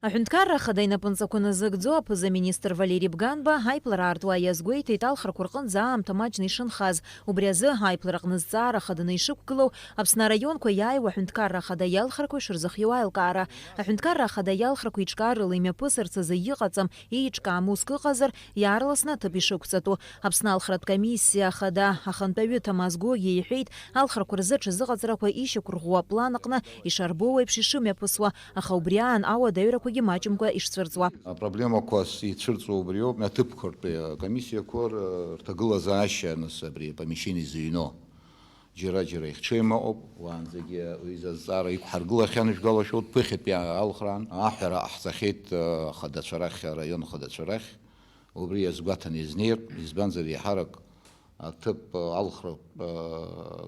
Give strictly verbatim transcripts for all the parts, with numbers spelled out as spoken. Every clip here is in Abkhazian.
Аҳәынҭқарра Ахада инапынҵақәа назыгӡо аԥыза-министр Валери Бганба аиԥылара аартуа иазгәеиҭеит алхрақәа рҟынӡа аамҭа маҷны ишынхаз. Убри азы аиԥылара аҟны зҵаара хаданы ишықәгылоу Аԥсны араионқәа иааиуа Аҳәынҭқарра Ахада иалхрақәа ишырзыхиоу аилкаара. Аҳәынҭқарра Ахада иалхрақәа иҿкаарала имҩаԥысырц азы иҟаҵам, еиҿкаам уск ыҟазар, иаарласны аҭыԥ ишықәҵатәу. Аԥсны алхратә комиссиа Ахада ахантәаҩы Ҭамаз Гогиа иҳәеит, алхрақәа рзы аҽазыҟаҵарақәа ишьақәырӷәӷәо аплан аҟны ишарбоу еиԥш ишымҩаԥысуа, аха убри аан ауадаҩрақәагьы маҷымкәа ишцәырҵуа. Апроблемақәа ицәырҵуа убриоуп, аҭыԥқәа ртәы акомиссиақәа рҭагылазаашьа, нас, абри апомещение зыҩноу. Џьара-џьара ихҽеим ыҟоуп, уаанӡагьы уи азҵаара иқәҳаргылахьан, ижәгалашәоит, ԥыхьатәи алхраан аҳәара ҟаҳҵахьеит, ахадацәа рахь, араион ахадацәа рахь. Убри иазгәаҭаны изнеиртә, избанзар, еиҳарак аҭыԥ алхра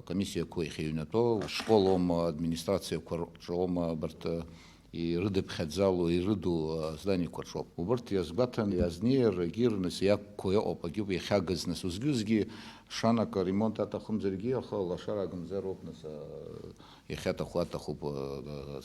комиссиақәа иахьыҩнатәоу, ашкол аума, администрациақәа рҿы аума, абарҭ ирыдыԥхьаӡало, ирыду азданиақәа рҿоуп. Убарҭ иазгәаҭаны иазнеир, егьи рныс иақәқәоу иҟоуп, агьуп иахьагыз, нас, узгьы-узгьы шанак аремонт аҭахымзаргьы, аха лашара агымзароуп, нас, иахьаҭаху аҭахуп,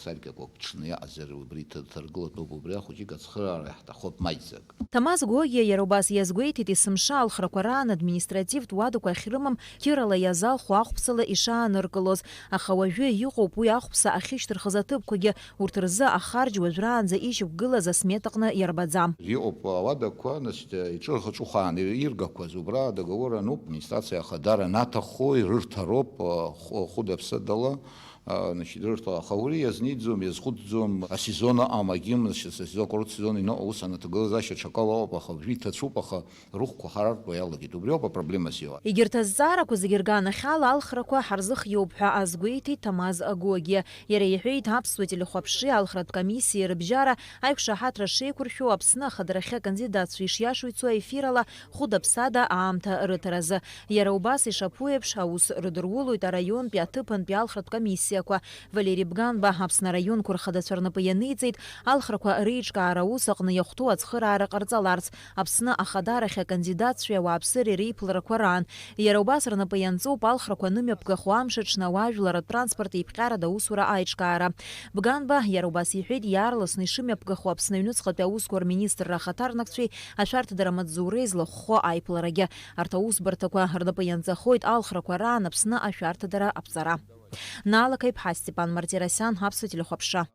саркьақәак ҽны иаҟазар, убри ҭ-, ҭаргылатәуп, убри ахәыҷык ацхыраара иаҳҭахуп маҷӡак. Ҭамаз Гогиа иара убас иазгәеиҭеит, есымша алхрақәа раан административтә уадақәа ахьрымам, қьырала иазалху ахәԥсала ишааныркылоз, аха уажәы иҟоуп уи ахәԥса ахьышьҭырхыз аҭыԥқәагьы, урҭ рзы ахарџь уажәраанӡа ишьақәгылаз асмет аҟны иарбаӡам. Иҟоуп ауадақәа, нас, иҿырхыҿыхәаан иргақәаз, убра договор ануп, администрациа ахадара анаҭаххо ирырҭароуп, хә-, хәыда-ԥсадала, а, значит, ирырҭо, аха уи иазниӡом, иазхәыцӡом, асезон ыҟам, агьым, значит, асезон, акурорт сезон иныҟоу ус анаҭагылазаашьа ҽакала ыҟоуп, аха уажәы иҭацәуп, аха рыхәқәа харартәуа иалагеит. Убриоуп апроблема зиуа. Егьырҭ азҵаарақәа зегьы рганахьала алхрақәа ҳарзыхиоуп ҳәа азгәеиҭеит Ҭамаз Агогиа. Иара иҳәеит, аԥсуа телехәаԥшреи алхратә комиссиеи рыбжьара аиқәшаҳаҭра шеиқәыршәоу Аԥсны ахадарахьы акандидатцәа ишиашоу ицо аефирала хәыда-ԥсада аамҭа рыҭаразы. Иара убас ишаԥу еиԥш, аус рыдырулоит араионтәи аҭыԥантәи алхратә комиссиақәа. Валери Бганба Аԥсны араионқәа рхадацәа рнапы ианиҵеит, алхрақәа реиҿкаара аус аҟны иахәҭоу ацхыраара ҟарҵаларц, Аԥсны ахадарахь акандидатцәеи ауааԥсыреи реиԥыларақәа раан. Иара убас рнапы ианҵоуп алхрақәа анымҩаԥгахуа амш аҽны ауаажәларратә транспорт еиԥҟьарада аусура аиҿкаара. Бганба иара убас иҳәеит, иаарласны ишымҩаԥгахуа Аԥсны аҩныҵҟатәи аусқәа рминистрра ахаҭарнакцәеи ашәарҭадара амаҵзуреи злахәхо аиԥыларагьы. Арҭ аусбарҭақәа рнапы ианҵахоит алхрақәа раан Аԥсны ашәарҭадара аԥҵара. Наала Қаиԥҳа, Степан Мартиросиан, Аԥсуа телехәаԥшра.